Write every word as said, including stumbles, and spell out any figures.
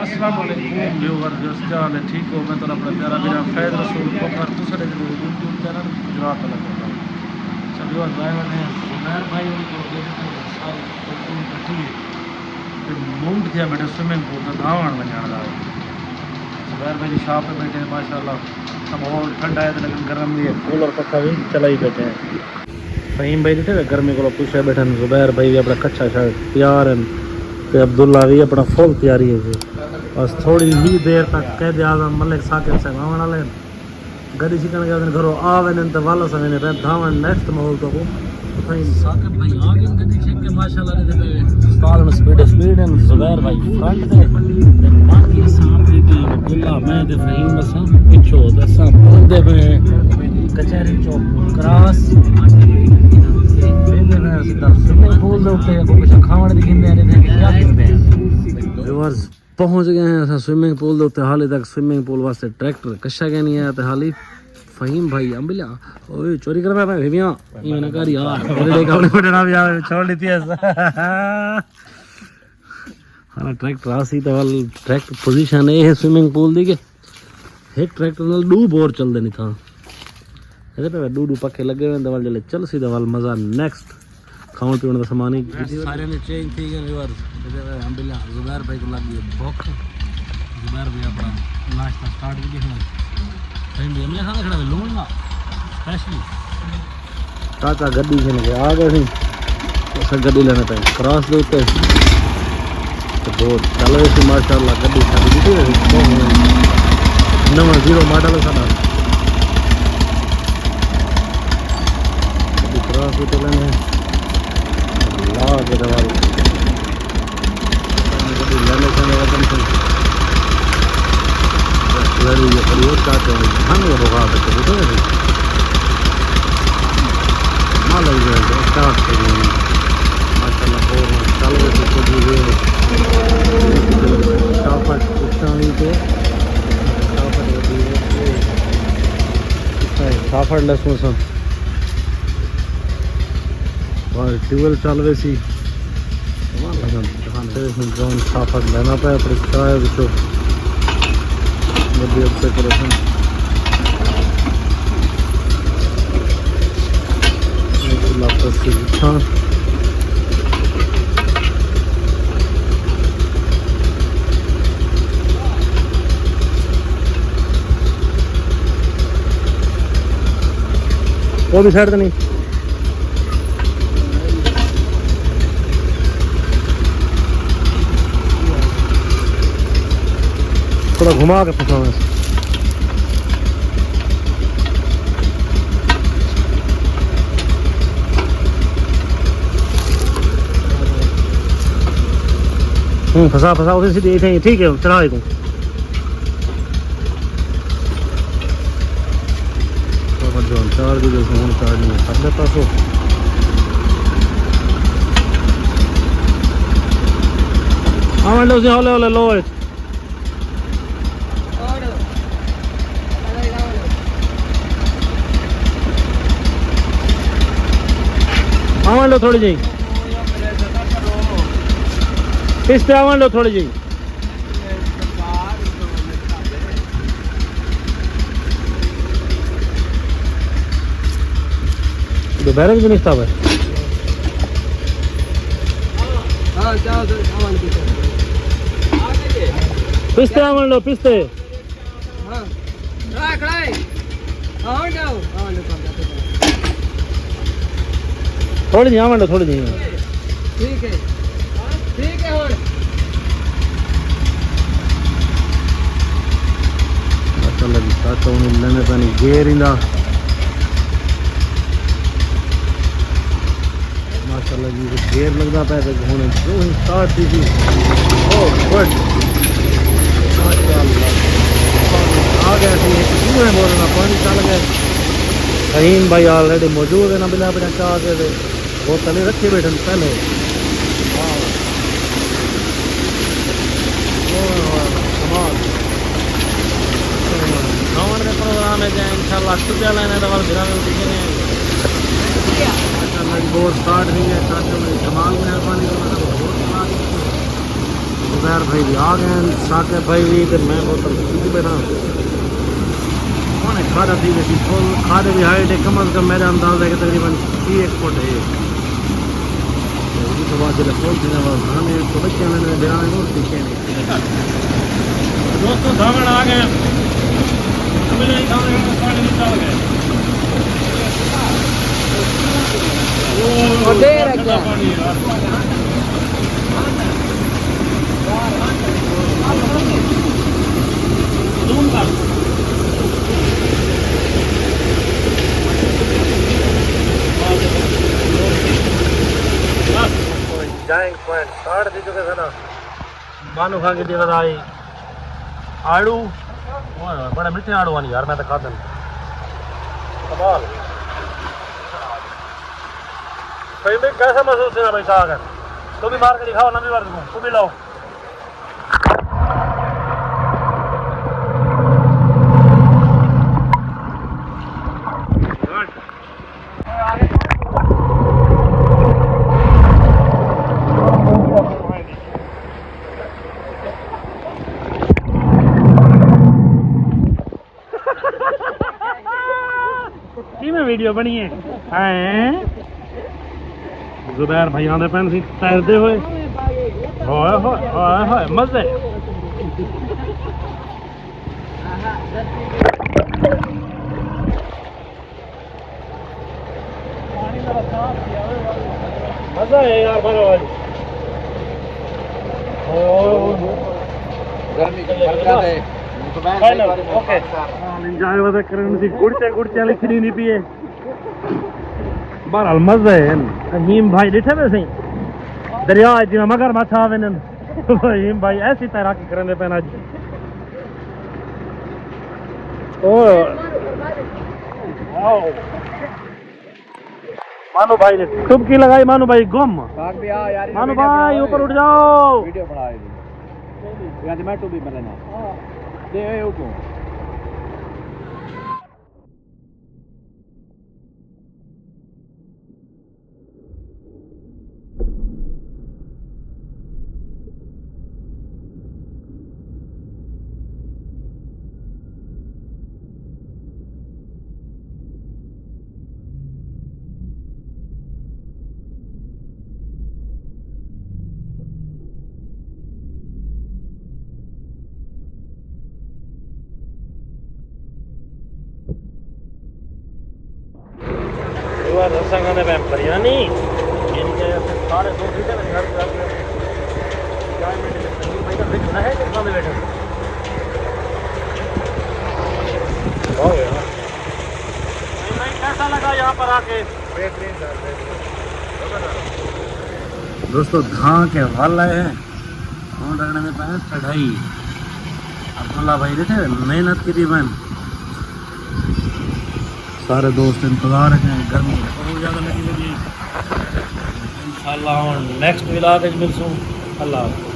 السلام علیکم ویورز، کیا حال ہے؟ ٹھیک ہو؟ میں تہاݙا اپݨا پیارا بھرا فیض رسول کوکر، تساں ݙیکھدے پئے یوٹیوب چینل گجرات الگ ہوٹل۔ اچھا ویورز، آئے ہوئے ہیں زبیر بھائی ہوݨ کول، ݙیکھو ساری کوئی ٹیم کٹھی ہے تے موڈ تھیا بیٹھے سوئمنگ پول تے نہاوݨ ونڄݨ دا۔ زبیر بھائی دی شاپ تے بیٹھے ہیں، ماشاءاللہ ماحول ٹھنڈا ہے تے لیکن گرم وی ہے، کولر پکھا وی چلائی بیٹھے ہیں۔ فہیم بھائی ݙٹھے وے گرمی کولوں پچھے بیٹھے ہن، زبیر بھائی وی اپݨا کچھا شرٹ تیار ہن تے عبداللہ وی اپݨا فل تیاری ہے جی۔ بس تھوڑی ہی دیر تک قائد اعظم ملک ثاقب صاحب آوݨ والے ہن۔ گݙی چھکݨ ڳئے ہن، گھروں آ ویندن تے ول اساں ویندے پئے دھاوݨ نیکسٹ ماحول توں۔ فہیم ثاقب بھائی آ ڳئے ہن، گݙی چھک کے ماشاءاللہ ݙیہدے پئے۔ استاد ہن سپیڈ سپیڈ ہن، زبیر بھائی فرنٹ تے، تے باقی اساں اپݨی ٹیم عبداللہ، میں تے فہیم اساں پچھوں تے اساں پہنچدے پئے ہیں کچہری چوک کراس۔ ویندے پئے ہیں سدھا سوئمنگ پول دے اتے، اڳوں کجھ کھاوݨ دی گھندے ہیں، ݙیکھدے ہیں کہ کیا گھندے ہیں۔ ویورز، پہنچ ڳئے ہیں اساں سوئمنگ پول دے اتے، حالی تک سوئمنگ پول واسطے ٹریکٹر کشا ڳئے نہیں آیا تے حالی فہیم بھائی امبلیا، اوئے چوری کرݨ پئے بیبیاں، ایویں نہ کر یار، تیرے ڈے کاوڑے وڈے نہ پیا چھوڑ ݙتی ہے۔ ہاں، ٹریکٹر آسی تے ول ٹریکٹر پوزیشن اے ہے سوئمنگ پول دی کہ ہک ٹریکٹر نال ݙو بور چلدے نہیں تھاں۔ ایندے پئے ݙو ݙو پکھے لڳے ہوئے ہن تے ول جلے چلسی تے ول مزہ نیکسٹ۔ کھاوݨ پیوݨ دا سامان ہی۔ سارے نے چینج تھی ڳئے ویورز۔ ایندے پئے امبلیا زبیر بھائی کوں لڳ ڳئی بھوک۔ زبیر بھائی اپݨا ناشتہ سٹارٹ وی ݙیکھݨا۔ سائیں دی املے کھانا کھڑا ہے، لوݨ نا اسپیشلی۔ چاچا گݙی گھن کے آ ڳئے سی۔ اساں گݙی لیندے پئے کراس دے اتے۔ تے بہت چل رہی سی ماشاءاللہ، گݙی ساݙی ݙٹھی ہوئی سی، نواں زیرو ماڈل ہے ساݙا۔ گݙی کراس دے اتے لیندے ہیں۔ لا کے دواری۔ سافٹ لسوں سن۔ اور ٹیوبل چل ویسی۔ ڈرون سافٹ لینا پیا، پر چائے وچوں گڈی اچھے کرے سن۔ واپس سے اٹھاں۔ وہ بھی سائڈ تے نہیں۔ تھوڑا گھما کے پھنساؤں اس۔ ہوں، پھنسا، پھنسا، اسے سیدھے اتھے ہی، ٹھیک ہے، چلا لے توں۔ بابا جان، چار دی جو سون چار نہیں ہے، سب دے پاسوں۔ آوݨ ݙیو سی، ہولے ہولے لو اچ۔ آوݨ ݙیو تھوڑی جئی۔ پچھتے آوݨ ݙیو تھوڑی جئی۔ دوپہر بھی نہیں تھا بھائی۔ پچھتے آوݨ ݙیو، پچھتے۔ ہاں۔ کھڑا ہے، کھڑا ہے۔ ہاں، ہاں، جاؤ۔ ہاں، لے، کر جاتے ہیں۔ تھوڑی جہاں ونڈو، تھوڑی جہاں۔ ٹھیک ہے۔ ٹھیک ہے، ہن۔ ماشاءاللہ جی، سچ ہن لیندے پئے نے گیئر ایندا۔ ماشاءاللہ جی، گیئر لڳدا پئے تے ہݨ جو ہی سٹارٹ تھی سی۔ او گڈ۔ ماشاءاللہ۔ آ ڳئے سی، ہک چوہے بولنا، پانی چل ڳئے۔ فہیم بھائی آلریڈی موجود ہے نا، بلا بلا چا کے تے بوتل ہی رکھی بیٹھے نے پہلے۔ واہ۔ واہ، واہ، کمال۔ کھاوݨ دے پروگرام ہے جی، انشاءاللہ چھٹیاں لینے دا ول گھراں وچ ڈیکھے نے۔ ماشاءاللہ جی، بہت سٹارٹ تھی ہے، چاچو نے کمال مہربانی کرنا، بہت سٹارٹ۔ زبیر بھائی بھی آ گئے ہیں، ثاقب بھائی بھی، تے میں بوتل پیتی بیٹھا۔ ہن کھادا تھی ویسی فل، کھادے دی ہائٹ ہے کم از کم میرا اندازہ ہے کہ تقریباً چھی ایک فٹ ہے۔ تے اس بعد جلے فل تھی نا، بس ہم ایک تو بچے میں نے دینا ہے، اور پیچھے نہیں۔ دوستو، دھاوݨ آ ڳئے۔ قبلے ہی دھاوݨ پاݨی نکل ڳئے۔ او، او، دیر ہے ٹھنڈا کیا؟ پاݨی ہے یار۔ زوم کر۔ بس۔ جائنٹ پوائنٹ سٹارٹ تھی چکے تھے نا۔ مانو کھا کے دی ودائی۔ آڑو۔ اوئے ہوئے، بڑے مٹھے آڑو ہیں یار، میں تو کھا دن۔ کمال۔ بھائی، میں کیسا محسوس تھیا بھائی، کھا کر؟ تو بھی مار کے دکھاؤ، نبی ورد کو، تو بھی لاؤ۔ کیویں ویڈیو بݨی ہے؟ ہیں؟ زبیر بھائی آندے پئن سی تیردے ہوئے۔ ہوئے ہوئے، ہوئے ہوئے، مزے۔ مزہ ہے یار، بھرا ہوا جی۔ گرمی برکت ہے۔ فائنل، اوکے۔ انجوائے واسطے کرن دی گڑچے گڑچے لکھی ݙیندی پئی ہے۔ بہرحال مزہ ہے۔ رحیم بھائی ݙٹھے پئے سئیں، دریا اچ جیویں مگر مچھ آ ویندن۔ رحیم بھائی ایسی تیراکی کریندے پئن اڄ۔ او۔ واو۔ مانو بھائی نے ٹبکی لگائی، مانو بھائی گم۔ بھاگ بھی آ یار، مانو بھائی اوپر اٹھ جاؤ۔ ویڈیو بنا دی۔ یار میں ٹوپی پہلے نا۔ دے اے اوپر۔ ایوار رساں کھاندے پئے بریانی، یعنی کہ سارے دوست اتھے نے گھر، گھر۔ بھائی کا وچ نہ ہے کہ کھاندے بیٹھے۔ واہ یار۔ بھائی کیسا لگا یہاں پر آ کے؟ بہترین سر، بہترین۔ دوستو، دھاں کے ول آئے ہیں۔ ہݨ رکھݨے دے پئے کڑھائی۔ عبداللہ بھائی ݙٹھے محنت کیتی پئن۔ سارے دوست انتظار اچ ہیں، گرمی بہت زیادہ لڳی ہوئی ہے۔ انشاءاللہ ہݨ نیکسٹ ولاگ اچ ملسوں۔ اللہ حافظ۔